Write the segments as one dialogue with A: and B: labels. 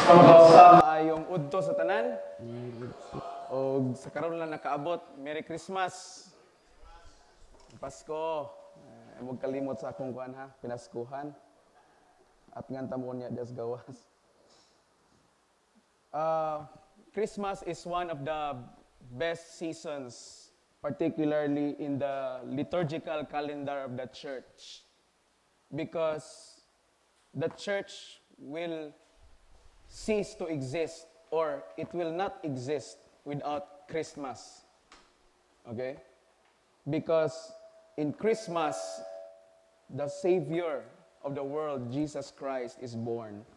A: Sa maayong udto sa tanan. O sa karon lang nakaabot, Merry Christmas. Pasko. Eh, huwag kalimot sa akong kuan ha, pinaskuhan. At nganta mo niya des gawas. Christmas is one of the best seasons, particularly in the liturgical calendar of the church, because the church will cease to exist or it will not exist without Christmas. Okay? Because in Christmas, the Savior of the world, Jesus Christ, is born.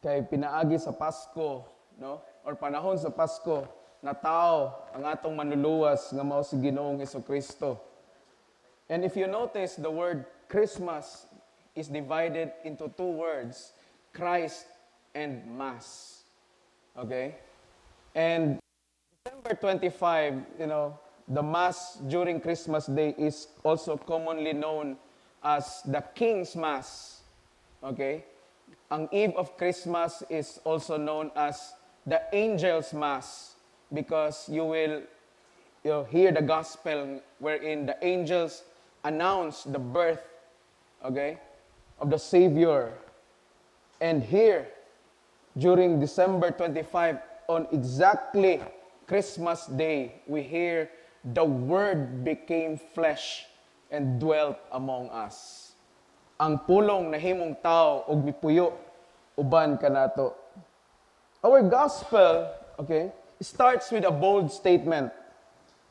A: Kay pinaagi sa Pasko, no? Or panahon sa Pasko, natawo ang atong manluluwas nga mao si Ginoong Kristo. And if you notice, the word Christmas is divided into two words, Christ and Mass. Okay? And December 25, the Mass during Christmas Day is also commonly known as the King's Mass. Okay? Ang Eve of Christmas is also known as the Angel's Mass because you will hear the gospel wherein the angels announce the birth, okay, of the Savior. And here, during December 25, on exactly Christmas Day, we hear the Word became flesh and dwelt among us. Ang Pulong nahimong tao ug mipuyo uban kanato. Our gospel, okay, starts with a bold statement.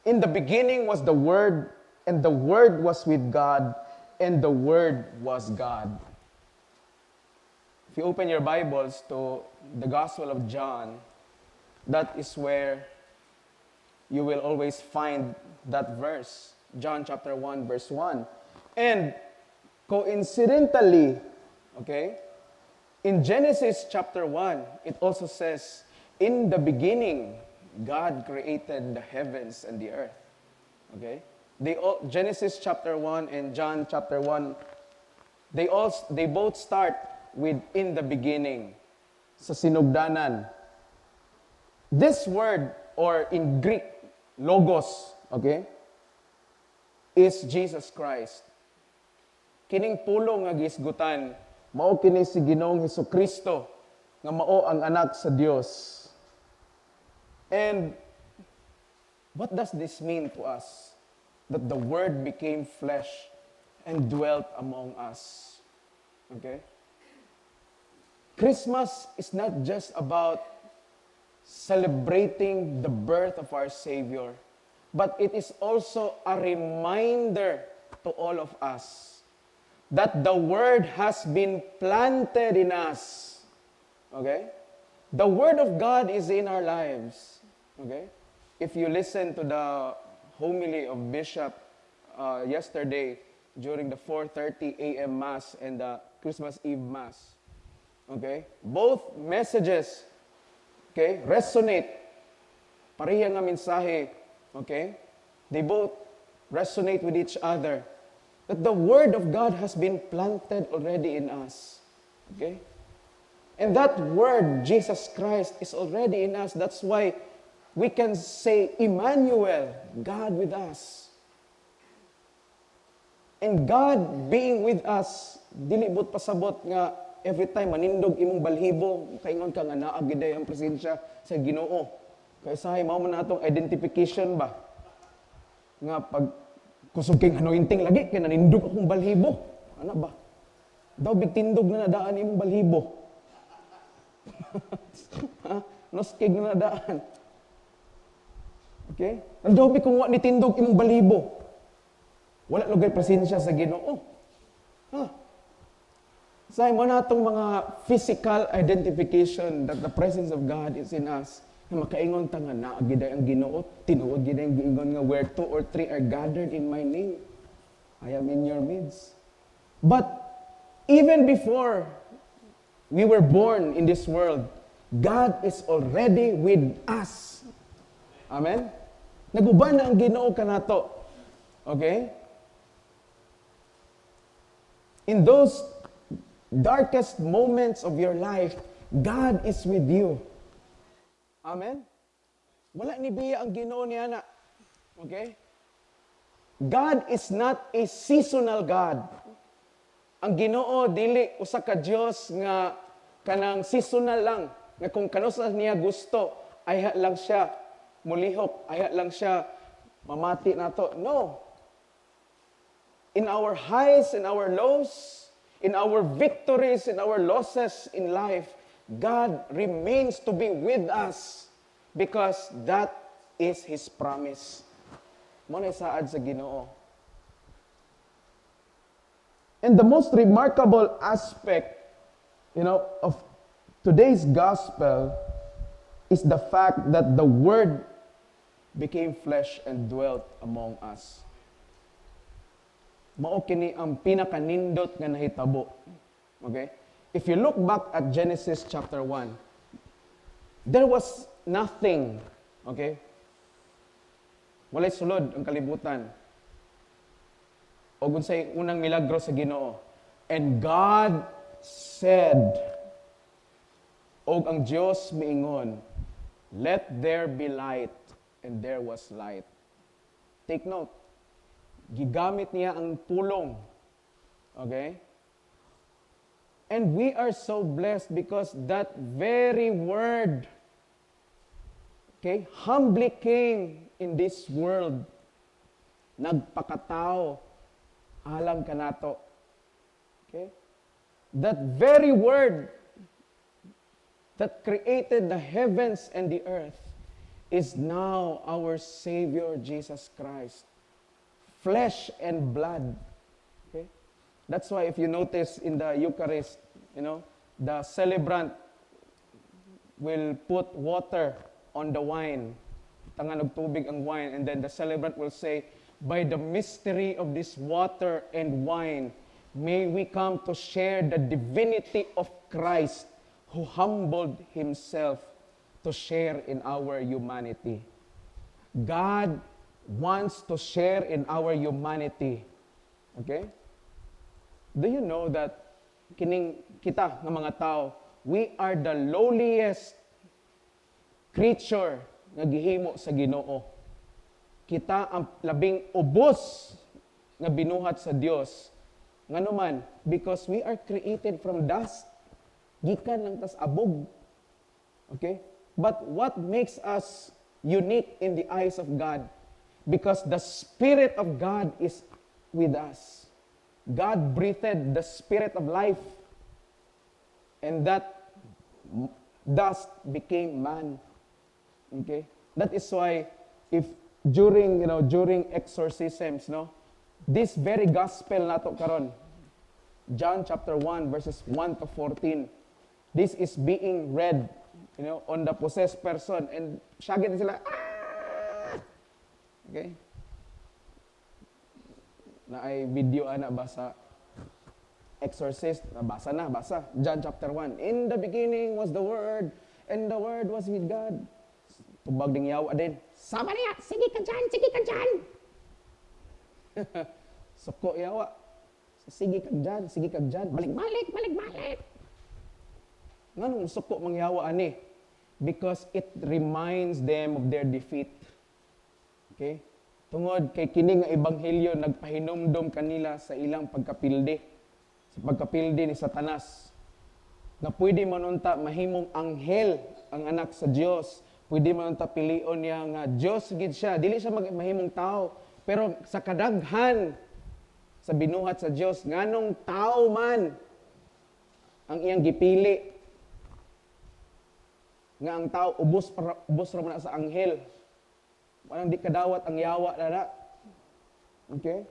A: "In the beginning was the Word, and the Word was with God, and the Word was God." If you open your Bibles to the Gospel of John, that is where you will always find that verse. John chapter 1, verse 1. And coincidentally, okay, in Genesis chapter 1, it also says, "In the beginning, God created the heavens and the earth." Okay? Genesis chapter 1 and John chapter 1, they both start with "in the beginning," sa sinugdanan. This word, or in Greek, logos, okay, is Jesus Christ. Kining Pulong nga gihisgutan, mao kini si Ginoong Kristo nga mao ang anak sa Dios. And what does this mean to us? That the Word became flesh and dwelt among us. Okay? Christmas is not just about celebrating the birth of our Savior, but it is also a reminder to all of us that the Word has been planted in us. Okay? The Word of God is in our lives. Okay? If you listen to the homily of Bishop yesterday during the 4:30 a.m. Mass and the Christmas Eve Mass, okay? Both messages, okay, resonate. Pareha nga mensahe, okay? They both resonate with each other. That the Word of God has been planted already in us. Okay? And that Word, Jesus Christ, is already in us. That's why we can say, "Emmanuel, God with us." And God being with us, dili buot pasabot nga every time manindog imong balhibo, kaingon ka nga naa gyud ang presensya sa Ginoo. Kay usahay mao man na atong identification ba? Nga pag kusog kay anointing lagi kay nanindog akong balhibo. Ana ba? Daw big tindog na nadaan imong balhibo. Ha? Noskig na nadaan. Okay? Daw kung wa ni tindog imong balhibo. Wala lugay presensya sa Ginoo. Ha? Sa mao na atong mga physical identification that the presence of God is in us. Na makaingon ta nga naa gyud ang Ginoo, tinuod gyud ang giingon nga "Where two or three are gathered in my name, I am in your midst." But even before we were born in this world, God is already with us. Amen? Naguban na ang Ginoo kanato. Okay? In those darkest moments of your life, God is with you. Amen? Wala ni biya ang Ginoo niya na. Okay? God is not a seasonal God. Ang Ginoo dili usa ka Dios nga kanang seasonal lang, nga kung kanusa niya gusto ayha lang siya mulihok, ayha lang siya mamati nato. No. In our highs and our lows, in our victories and our losses in life, God remains to be with us because that is His promise. Mao na saad sa Ginoo. And the most remarkable aspect of today's gospel is the fact that the Word became flesh and dwelt among us. Mao kini ang pinakanindot nga nahitabo. Okay? If you look back at Genesis chapter 1, there was nothing. Okay? Walay sulod ang kalibutan. O unsay unang milagro sa Ginoo. "And God said," og ang Dios miingon, "Let there be light," and there was light. Take note, gigamit niya ang pulong. Okay? And we are so blessed because that very word, okay, humbly came in this world. Nagpakatao alang kanato. Okay? That very word that created the heavens and the earth is now our Savior Jesus Christ. Flesh and blood. Okay? That's why if you notice in the Eucharist, the celebrant will put water on the wine. Butangan og tubig ang wine, and then the celebrant will say, "By the mystery of this water and wine, may we come to share the divinity of Christ who humbled himself to share in our humanity." God wants to share in our humanity. Okay? Do you know that kining kita nga mga tao, we are the lowliest creature nga gihimo sa Ginoo? Kita ang labing ubos nga binuhat sa Dios. Ngano man? Because we are created from dust. Gikan lang tas abog. Okay? But what makes us unique in the eyes of God? Because the Spirit of God is with us. God breathed the Spirit of life. And that dust became man. Okay? That is why if during exorcisms, no, this very gospel nato karon, John chapter 1 verses 1 to 14, this is being read on the possessed person and syagit sila. "Ah!" Okay? Naay video ana ba sa Exorcist, nabasa na, basa. John chapter 1. "In the beginning was the Word, and the Word was with God." Tubag ding yawa din.
B: Sama niya, sige ka dyan, sige ka dyan.
A: Suko yawa. Sige kag dyan, sige kag dyan. Balik,
B: Balik, balik, balik.
A: Nganong suko mangyawa ani? Because it reminds them of their defeat. Okay? Tungod kay kini nga ebanghelyo nagpahinumdom kanila sa ilang pagkapildi. Sa pagkapildi ni Satanas. Na pwede man unta mahimong anghel ang anak sa Dios. Pwede man unta pilion niya nga Dios gid siya. Dili siya mahimong tao. Pero sa kadaghan sa binuhat sa Dios, nganong tao man ang iyang gipili, nga ang tao ubos para, ubos ra man na sa anghel? Walang di kadawat ang yawa na na. Okay?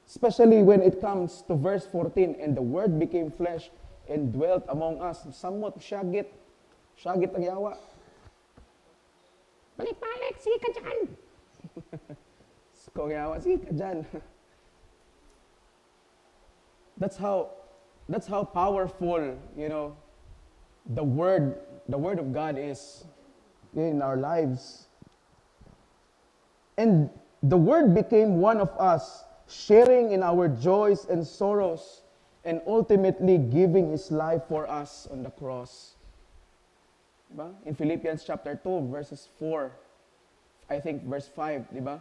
A: Especially when it comes to verse 14, "And the Word became flesh and dwelt among us." Samot, syagit. Syagit ang yawa.
B: Balik, balik, sige ka dyan.
A: Suko ang yawa, sige ka dyan. That's how powerful the Word of God is in our lives. And the Word became one of us, sharing in our joys and sorrows. and ultimately giving His life for us on the cross. Diba? In Philippians chapter 2, verses 4, I think verse 5, di ba?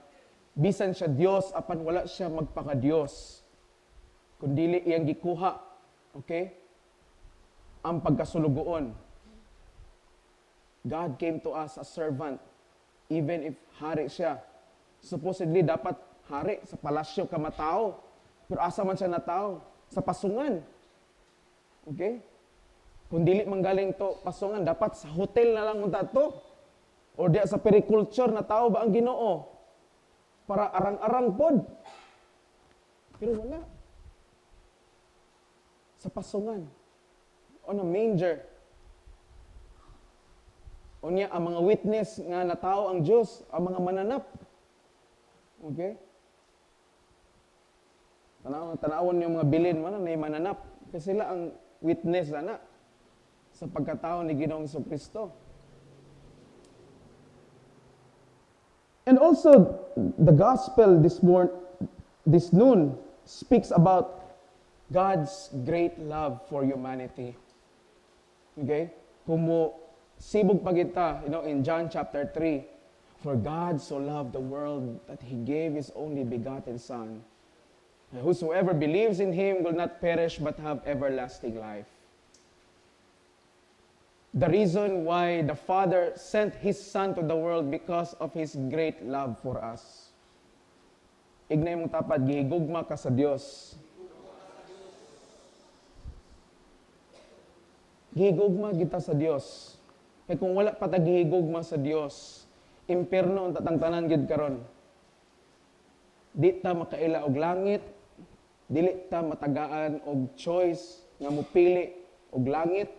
A: Bisan siya Dios, apan wala siya magpaka-Dios. Kundili iyang gikuha, okay? Ang pagkasulugoon. God came to us as servant, even if hari siya. Supposedly, dapat hari sa palasyo ka matao. Pero asa man siya natao? Sa pasungan. Okay? Kung dili man galing to pasungan, dapat sa hotel na lang unta to. Or diya sa periculture na tao ba ang Ginoo? Para arang-arang pod. Pero wala. Sa pasungan. On a manger. Unya ang mga witness nga natao ang Dios, ang mga mananap. Okay? Tanaw, tanawon yung mga bilin man na mananap kasi sila ang witness ana sa pagkatao ni Ginoong Kristo. And also, the gospel this noon speaks about God's great love for humanity. Okay? Kung mo sibog pa kita, in John chapter 3, "For God so loved the world that He gave His only begotten Son. And whosoever believes in Him will not perish but have everlasting life." The reason why the Father sent His Son to the world, because of His great love for us. Ignay mong tapad, gihigugma ka sa Dios. Gihigugma kita sa Dios. Kay kung wala pa ta gihigugma sa Dios, impierno ang tatang tanan gid karon. Di ta makaila og langit, dili ta matagaan og choice nga mopili og langit.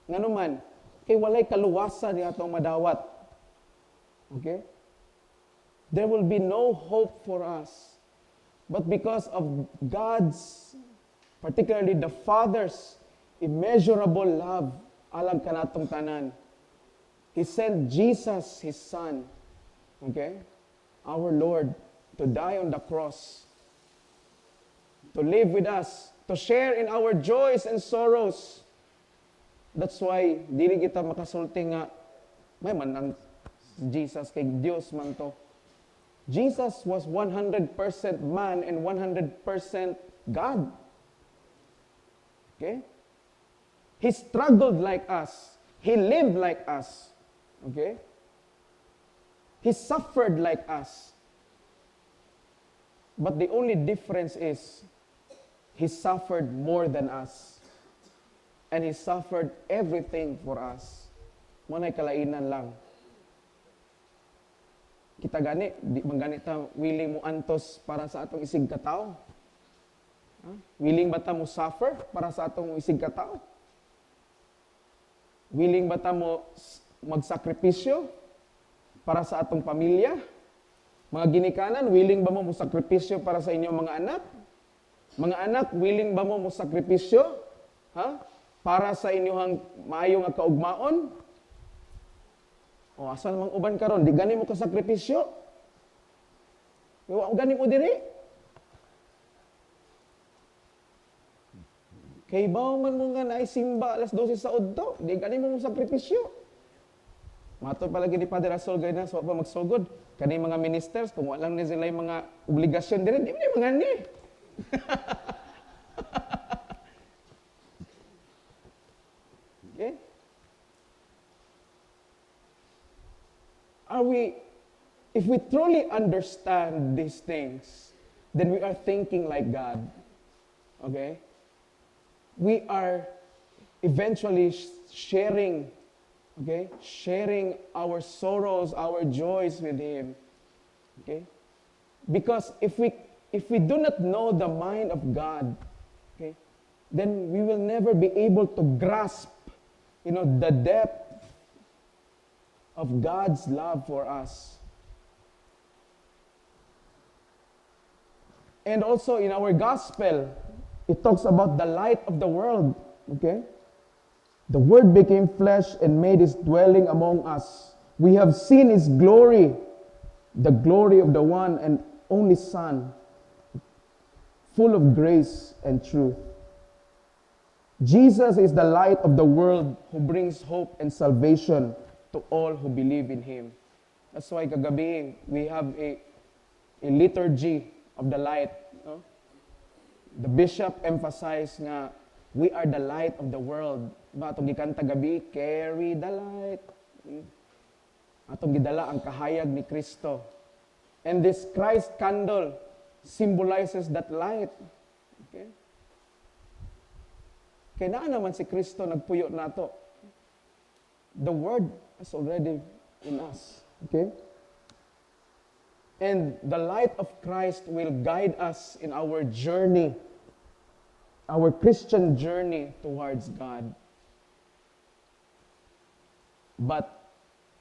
A: Ngano man, kay walay kaluwasan nga atong madawat. Okay? There will be no hope for us. But because of God's, particularly the Father's, immeasurable love alang kanatong tanan, He sent Jesus, His Son, okay, our Lord, to die on the cross, to live with us, to share in our joys and sorrows. That's why dili kita makasulti nga may man ang Jesus kay Dios man to. Jesus was 100% man and 100% God. Okay? He struggled like us. He lived like us. Okay? He suffered like us. But the only difference is he suffered more than us. And he suffered everything for us. Mao nay kalainan lang. Kita gani, di man gani ta willing mo antos para sa atong isig katawo? Ha? Willing ba ta mo suffer para sa atong isig katawo? Willing ba ta mo magsakripisyo para sa atong pamilya? Mga ginikanan, willing ba mo mo sakripisyo para sa inyong mga anak? Mga anak, willing ba mo mo sakripisyo? Ha? Para sa inyong maayo nga kaugmaon? O asa namang uban karon? Di gani mo kasakripisyo? Wa gani mo diri? Kay baw man mo nga naay simba alas 12 sa udto, di gani mo sakripisyo. Mato palagi ni Father Asol gay na so pa magsugod kani mga ministers, kung wala lang ni sila yung mga obligasyon diri, di man mga ni. Okay? If we truly understand these things, then we are thinking like God. Okay? We are eventually sharing, okay? Sharing our sorrows, our joys with Him. Okay? Because if we do not know the mind of God, okay, then we will never be able to grasp the depth of God's love for us. And also in our gospel, it talks about the light of the world. Okay? "The Word became flesh and made his dwelling among us. We have seen his glory, the glory of the one and only Son, full of grace and truth." Jesus is the light of the world who brings hope and salvation to all who believe in Him. That's why kagabi, we have a liturgy of the light. No? The bishop emphasized nga we are the light of the world. Ba atong gikanta gabi, "Carry the light." Atong gidala ang kahayag ni Kristo. And this Christ candle symbolizes that light. Okay? Kay naa naman si Kristo nagpuyo nato. The Word is already in us. Okay? And the light of Christ will guide us in our journey, our Christian journey towards God. But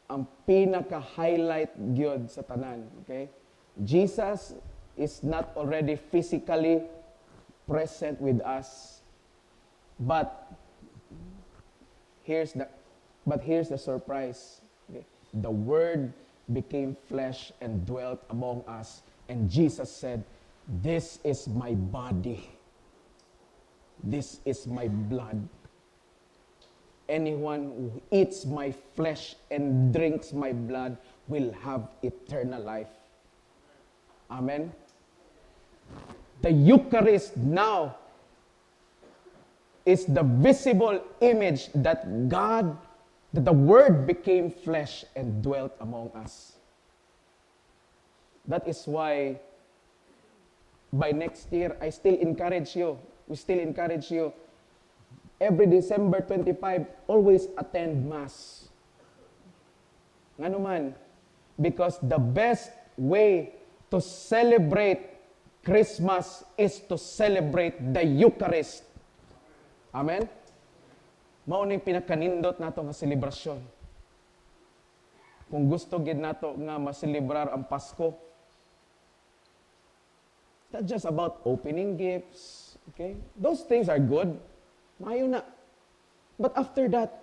A: ang pinaka-highlight gyud sa tanan, okay? Jesus is not already physically present with us. But here's the surprise. Okay? The Word became flesh and dwelt among us. And Jesus said, "This is my body. This is my blood. Anyone who eats my flesh and drinks my blood will have eternal life." Amen. The Eucharist now is the visible image that God, that the Word became flesh and dwelt among us. That is why by next year, I still encourage you, we still encourage you, every December 25, always attend Mass. Ngano man? Because the best way to celebrate Christmas is to celebrate the Eucharist. Amen? Mao ning pinakanindot nato nga selebrasyon. Kung gusto gid nato nga maselebrar ang Pasko, it's not just about opening gifts, okay? Those things are good. Maayo na. But after that,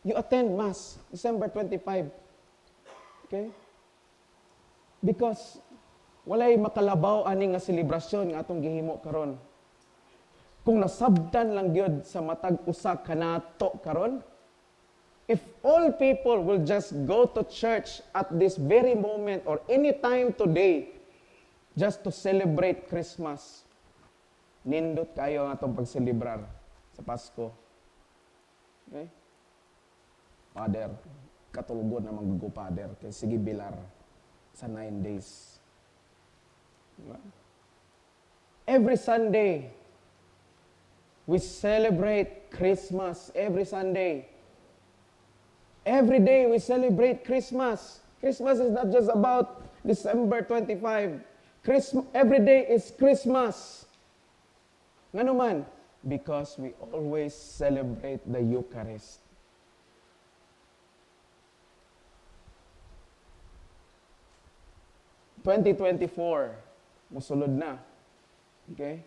A: you attend Mass, December 25. Okay? Because walay makalabaw ani nga selebrasyon nga atong gihimo karon. Kung nasabtan lang gyud sa matag usa kanato karon, if all people will just go to church at this very moment or any time today just to celebrate Christmas, nindot kayo ang atong pagselebrar sa Pasko. Okay? "Father, katulgon na man ko, Father, kay sige bilar sa 9 days." Diba? Every Sunday, we celebrate Christmas every Sunday. Every day we celebrate Christmas. Christmas is not just about December 25. Every day is Christmas. Ngano man? Because we always celebrate the Eucharist. 2024, musulod na. Okay?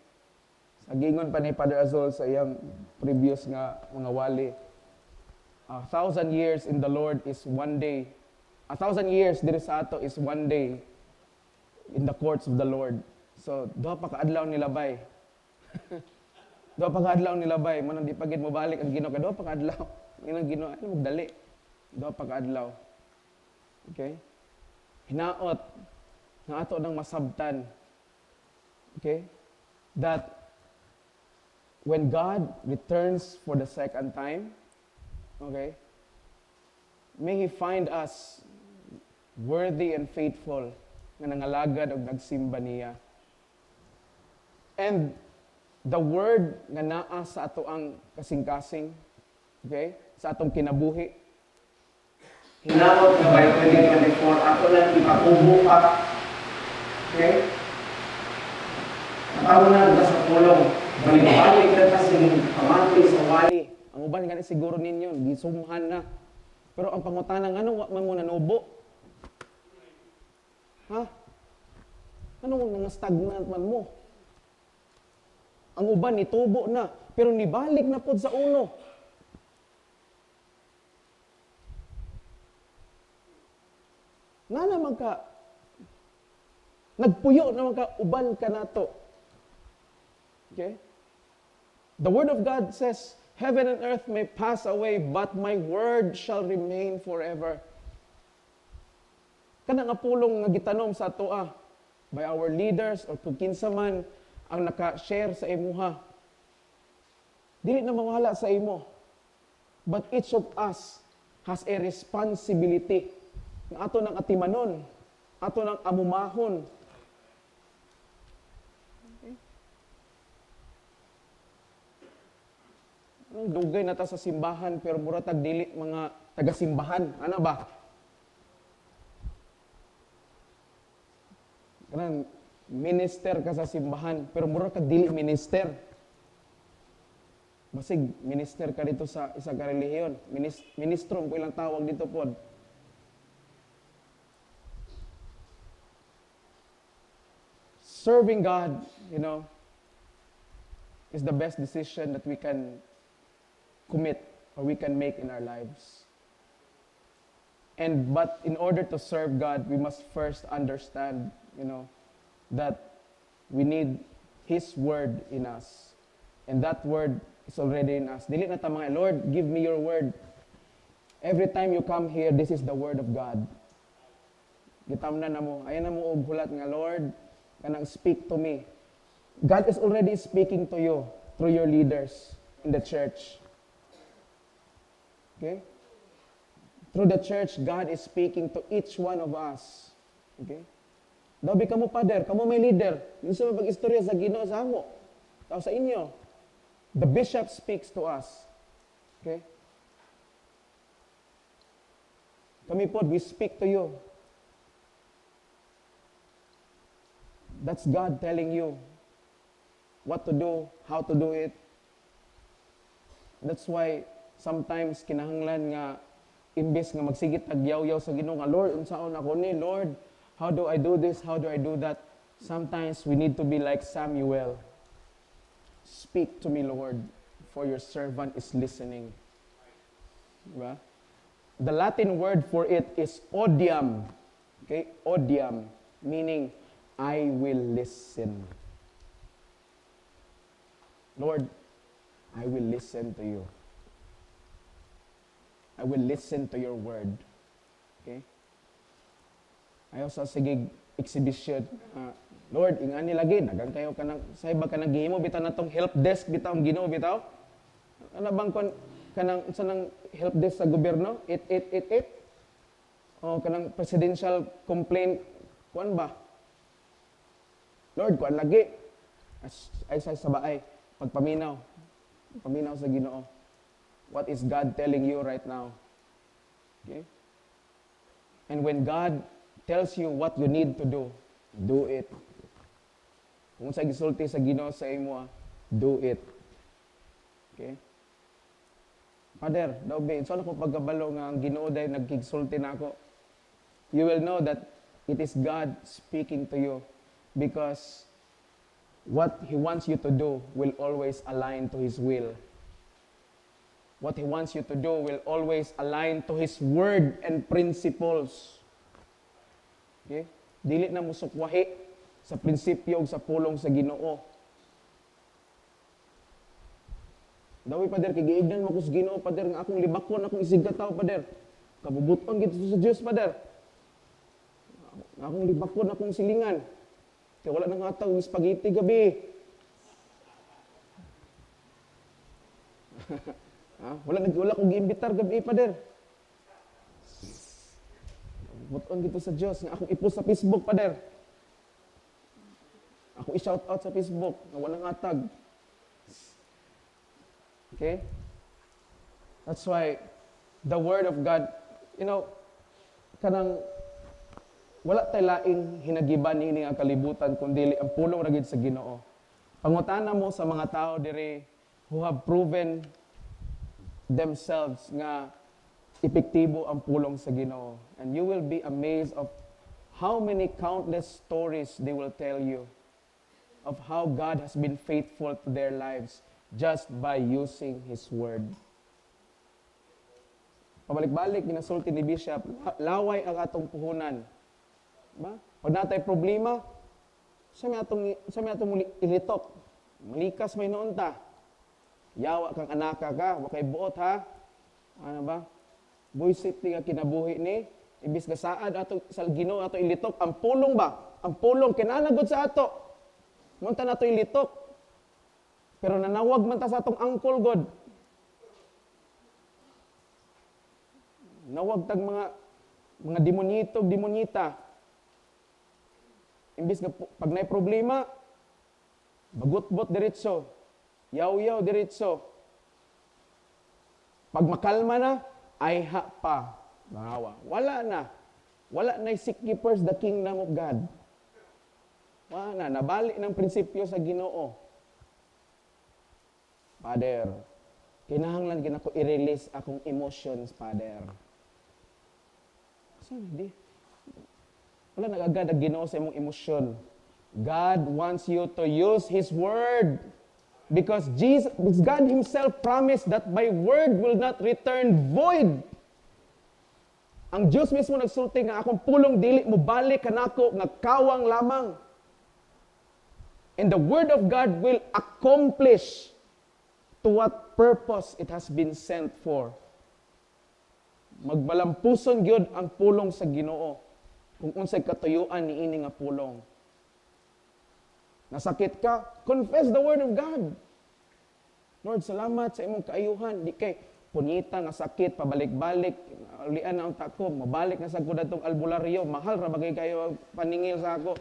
A: Sa gingon pa ni Father Azul sa iyang previous nga mga wali, 1,000 years in the Lord is one day. 1,000 years diri sa ato is one day in the courts of the Lord. So, duha pa ka adlaw nilabay. Duha pa ka adlaw nilabay. Mao nang di pa gid mo balik ang Ginoo kay duha pa ka adlaw. Ingon Ginoo, ano magdali? Duha pa ka adlaw. Okay? Hinaot nga ato nang masabtan. Okay? That when God returns for the second time, okay, may He find us worthy and faithful nga nangalagad og nagsimba niya. And the Word nga naa sa ato ang kasing-kasing, okay, sa atong kinabuhi, hinaot nga by 2024, ato lang ipatubo pa. Okay? Natawo na ta sa pulong. Balik-balik na ta sa pamati sa wali. Ang uban gani siguro ninyo, gisumhan na. Pero ang pangutana, ngano wa man mo nanubo? Ha? Ano nga stagnant man mo? Ang uban nitubo na, pero nibalik na pod sa uno. Nga naman ka, nagpuyo naman ka, uban ka nato. Okay? The Word of God says, "Heaven and earth may pass away, but my word shall remain forever." Kana nga pulong nga gitanom sa atoa by our leaders or kung kinsa man ang naka-share sa imuha, dili na mawala sa imo. But each of us has a responsibility nga ato nang atimanon, ato nang amumahon. Okay? Anong dugay na ta sa simbahan pero mura tag dili mga taga-simbahan? Ano ba? Kanang minister ka sa simbahan pero mura kag dili minister. Basig minister ka dito sa isa ka relihiyon. Ministro ko ilang tawag dito pod. Serving God is the best decision that we can commit or we can make in our lives. And but in order to serve God, we must first understand that we need His word in us. And that word is already in us. Dili na ta mga, "Lord, give me your word." Every time you come here, this is the word of God. Gitamnan na mo, ayaw na mo og hulat nga, "Lord, kanang speak to me." God is already speaking to you through your leaders in the church. Okay? Through the church, God is speaking to each one of us. Okay? Dabi kamo, Father, kamo may leader. Unsa may pag-istorya sa Ginoo sa amo? Tao sa inyo. The bishop speaks to us. Okay? Kami po, we speak to you. That's God telling you what to do, how to do it. That's why sometimes kinahanglan nga imbes nga magsigit tag yaw-yaw sa Ginoo nga, "Lord, unsaon ako ni Lord? How do I do this? How do I do that?" Sometimes we need to be like Samuel. "Speak to me, Lord, for your servant is listening." Diba? The Latin word for it is audiam. Okay? Audiam, meaning I will listen. Lord, I will listen to you. I will listen to your word. Okay? Ayaw sa sige exhibition. "Lord, ingani lagi, dagan kayo kanang say ba kanang gihimo bitaw na tong help desk bitaw ang Ginoo bitaw. Ano bang kon kanang sa nang help desk sa gobyerno 8888 o kanang presidential complaint kuan ba? Lord, kuan lagi." As, ay sa baay pagpaminaw. Paminaw sa Ginoo. What is God telling you right now? Okay? And when God tells you what you need to do, do it. Kung sa gisulti sa Ginoo sa imo, do it. Okay? "Father, daw be, so ako pagkabalo nga ang Ginoo dahil nagkigsulti na ako?" You will know that it is God speaking to you because what He wants you to do will always align to His will. What He wants you to do will always align to His word and principles. Okay? Dili na mo sukwahi sa prinsipyo ug sa pulong sa Ginoo. "Dawi, Pader, kay giignan mo ko sa Ginoo, Pader, nga akong libakon akong isigkatawo, Pader. Kabubuton gid sa Dios, Pader. Nga akong libakon akong silingan. Kay wala nang hatag og spaghetti gabi. Ha? Wala ko giimbitar gabi, Pader. Kabubuton gid sa Dios nga akong i-post sa Facebook, Pader. Ako i-shout out sa Facebook nga wala nang hatag." Okay? That's why the word of God, kanang wala tay laing hinagiban niini nga kalibutan kundi ang pulong ra gid sa Ginoo. Pangutana mo sa mga tao diri who have proven themselves nga epektibo ang pulong sa Ginoo, and you will be amazed of how many countless stories they will tell you of how God has been faithful to their lives just by using His Word. Pabalik-balik, ginasulti ni Bishop, laway ang atong puhunan. Ba? Pag natay problema, sa may atong ilitok, malikas may noon ta. Yawa kang anaka ka, wa kay buot ha. Ano ba? Buisit ni nga kinabuhi ni. Ibis nga saad ato sa Ginoo ato ilitok ang pulong ba? Ang pulong kinahanglan sa ato. Munta na ato ilitok. Pero nanawag man ta sa atong angkol god. Nawag tag mga demonyito, demonyita. Imbis nga pag naay problema, bagutbot diretso, yaw-yaw diretso. Pag makalma na, ay ha pa. Bawa. Wala na. Wala na seek ye first the kingdom of God. Wala na. Nabali ng prinsipyo sa Ginoo. Father, kinahanglan gina ko i-release akong emotions, Father. So, hindi. Wala nag-agad ang Ginoo sa imong emosyon. God wants you to use His Word. Because God Himself promised that my word will not return void. Ang Diyos mismo nagsulti nga akong pulong dili mo balik kanako nga kawang lamang. And the word of God will accomplish to what purpose it has been sent for. Magbalampuson gyud ang pulong sa Ginoo kung unsay katuyuan niini nga pulong. Nasakit ka, confess the word of God. Lord, salamat sa imong kaayuhan. Di kay punita nga sakit, pabalik-balik, ulian na ang tako, mabalik na sa ko datong albularyo, mahal ra bagay kayo paningil sa ako.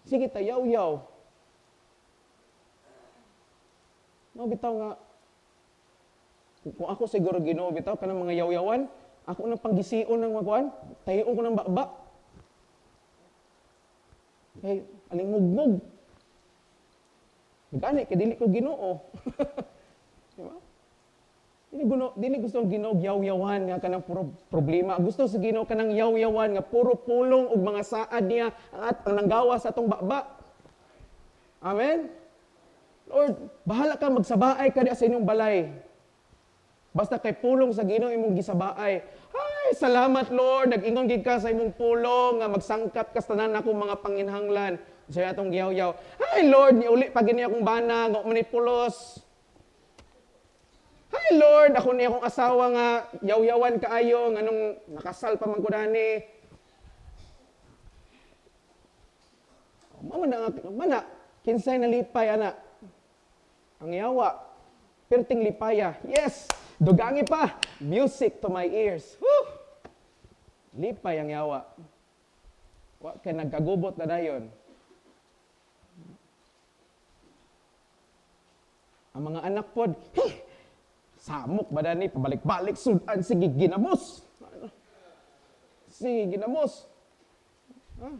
A: Sige ta yaw-yaw. Mao bitaw nga kung ako siguro Ginoo bitaw kanang mga yaw-yawan, ako nang panggision ng magkuan, tahion ko ng baba. Kay alingmugmug. Gani kay dili ko Ginoo. Di ba? Dili gusto ang Ginoo yaw-yawan nga kanang puro problema. Gusto sa Ginoo kanang yaw-yawan nga puro pulong ug mga saad niya at ang nanggawa sa atong baba. Amen. Lord, bahala ka magsabaay ka sa inyong balay. Basta kay pulong sa Ginoo imong gisabaay. Ay, salamat Lord, nag-ingon gid ka sa imong pulong nga magsangkap ka sa tanan akong mga panginhanglan. Sa atong giyaw-yaw. Ay Lord, niuli pa gini akong bana, nga man pulos. Ay Lord, ako ni akong asawa nga yaw-yawan kaayo nganong nakasal pa man ko dani. Mao na mana kinsay nalipay ana. Ang yawa, perting lipaya. Yes, dugangi pa. Music to my ears. Woo! Lipay ang yawa. Wa kay nagkagubot na dayon. Ang mga anak pod, hey, samok ba dani pabalik-balik sudan sige ginamos. Sige ginamos. Ah,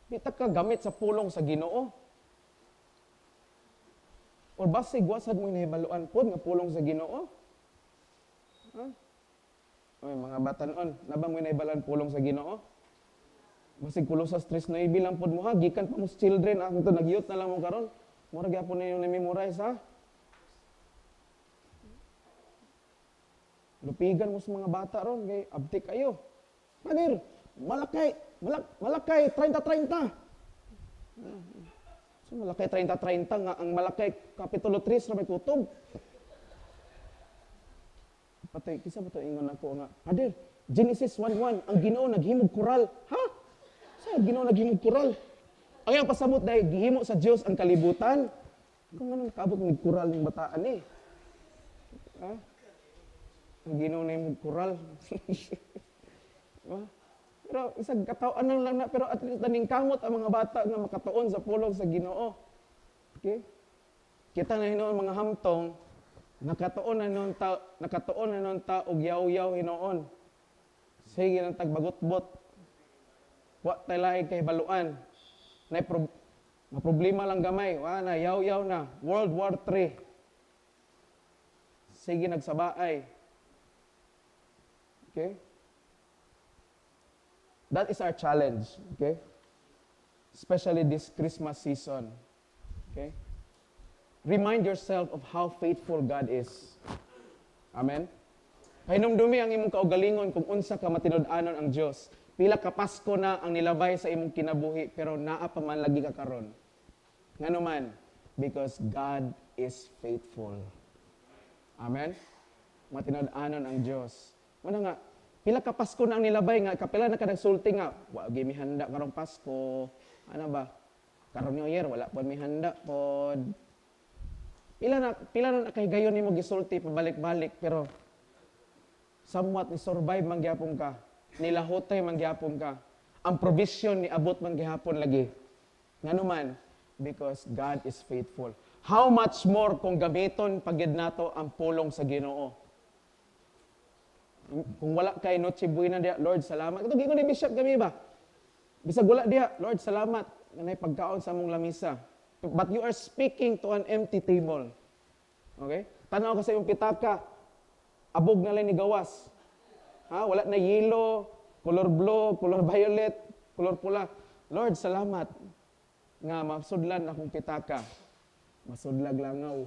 A: di ta ka gamit sa pulong sa Ginoo. Or basig wasad mo nahibaluan pod nga pulong sa Ginoo. Ha? Oy, mga batanon, naba mo nahibaluan pulong sa Ginoo? Basig Colosas 3:9 lang pod mo ha, gikan pa mo sa children, ako to nagyut na lang mo karon. Mura gyapon na yung na-memorize ha. Lupigan mo sa mga bata ron kay abtik kayo. Paner, Malakay 30-30. So Malakay 30-30 nga ang Malakay kapitulo 3 ra may kutob. Patay kinsa ba to ingon ako nga, Father, Genesis 1:1, ang Ginoo naghimog koral. Ha? Sa Ginoo naghimog koral? Ang iyang pasabot dahil gihimo sa Dios ang kalibutan. Kung ano nakaabot ng koral ng bataan eh. Ha? Ang Ginoo nahimog koral. Diba? Pero isang katawan lang na, pero at least naningkamot ang mga bata nga makatuon sa pulong sa Ginoo. Okay? Kita na hinuon mga hamtong, nakatuon na hinuon ta og yaw-yaw hinuon. Sige nang tagbagot-bot. Wa tay lahi kay baluan. Nay problema lang gamay, wa na yaw-yaw na. World War III. Sige nagsabaay. Okay? That is our challenge, okay? Especially this Christmas season, okay? Remind yourself of how faithful God is. Amen? Pahinumdumi ang imong kaugalingon kung unsa ka matinud-anon ang Dios. Pila ka Pasko na ang nilabay sa imong kinabuhi, pero naa pa man lagi ka karon. Ngano man, Because God is faithful. Amen? Matinud-anon ang Diyos. Mao na nga, pila ka Pasko na ang nilabay nga, kapila na ka nagsulti nga, "Wa gyud mi handa karong Pasko." Ano ba? "Karon New Year, wala pod mi handa pod." Pila na kahigayon nimo gisulti pabalik-balik, pero somewhat ni survive man gyapon ka. Nilahutay man gyapon ka. Ang provision ni abot man gihapon lagi. Ngano man? Because God is faithful. How much more kung gamiton pa gyud nato ang pulong sa Ginoo? Kung wala kay Noche Buena diha, "Lord, salamat." Ito giingon ni Bishop kami ba? Bisag wala diha, "Lord, salamat nga naay pagkaon sa among lamisa." But you are speaking to an empty table. Okay? Tanaw ka sa imong pitaka, abog na lang ni gawas. Ha? Wala na yellow, color blue, color violet, color pula. "Lord, salamat nga masudlan akong pitaka." Masudlag langaw.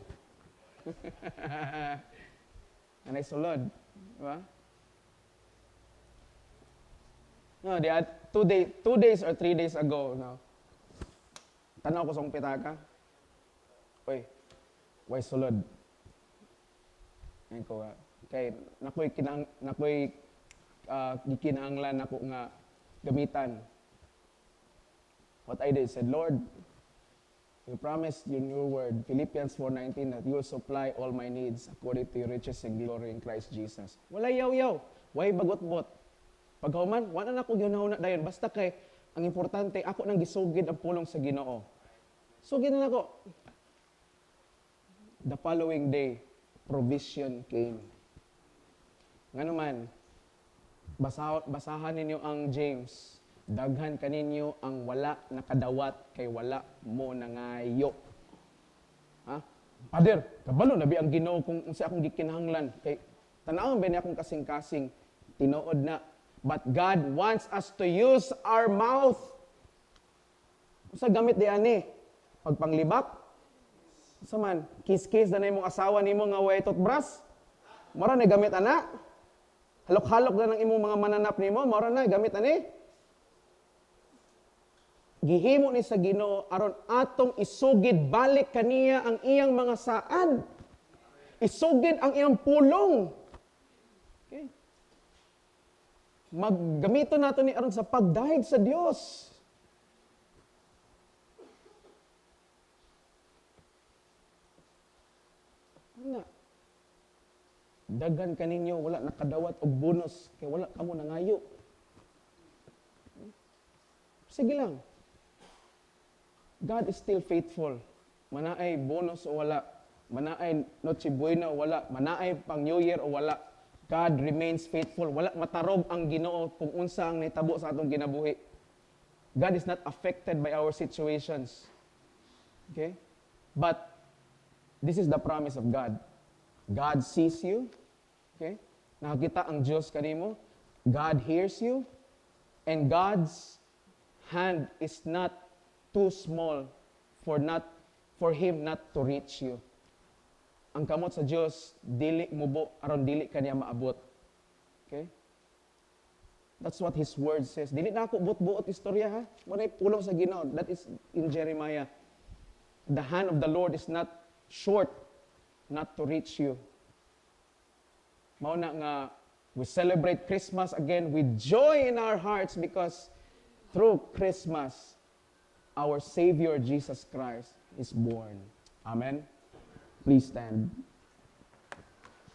A: Anay sulod. Di ba? No, di 2 days or 3 days ago, no. Tanaw ko sa akong pitaka. Uy, way sulod. Ayun ko nga. Kay nakoy gikinahanglan nako nga gamitan. What I did, said, "Lord, you promised in your word, Philippians 4:19, that you will supply all my needs according to your riches and glory in Christ Jesus." Wala yaw-yaw. Way bagot-bot. Paghuman, wala na ako gihuna dayon. Basta kay, ang importante, ako nang gisugid ang pulong sa Ginoo. Sugid na nako. The following day, provision came. Ngano man, basahan ninyo ang James. "Daghan kaninyo ang wala nakadawat kay wala mo nangayo." Ha? "Pader, kabalo na bi ang Ginoo kung unsa akong gikinahanglan kay tan-awon ba niya akong kasing-kasing?" Tinuod na. But God wants us to use our mouth. Unsa gamit di ani? Pagpanglibak? Unsa man? Kiss-kiss na imong asawa nimo nga way toothbrush? Mora na gamit ana? Halok-halok na ng imong mga mananap nimo, mora na gamit ani? Gihimo ni sa Ginoo aron atong isugid balik kaniya ang iyang mga saad. Isugid ang iyang pulong. Okay. Maggamito nato ni aron sa pagdayeg sa Dios. Ana. Daghan kaninyo wala nakadawat og bonus kay wala kamo nangayo. Sige lang. God is still faithful. Manaay bonus o wala, manaay Noche Buena o wala, manaay pang New Year o wala. God remains faithful. Wala matarog ang Ginoo kung unsa ang nahitabo sa atong kinabuhi. God is not affected by our situations. Okay? But this is the promise of God. God sees you. Okay? Nakakita ang Diyos kanimo. God hears you. And God's hand is not too small for him not to reach you. Ang kamot sa Dios dili mubo aron dili kaniya maabot. Okay? That's what His word says. Dili na ako buot-buot istorya ha. Mao pulong sa Ginoo. That is in Jeremiah. The hand of the Lord is not short not to reach you. Mao na nga we celebrate Christmas again with joy in our hearts because through Christmas our Savior Jesus Christ is born. Amen. Please stand.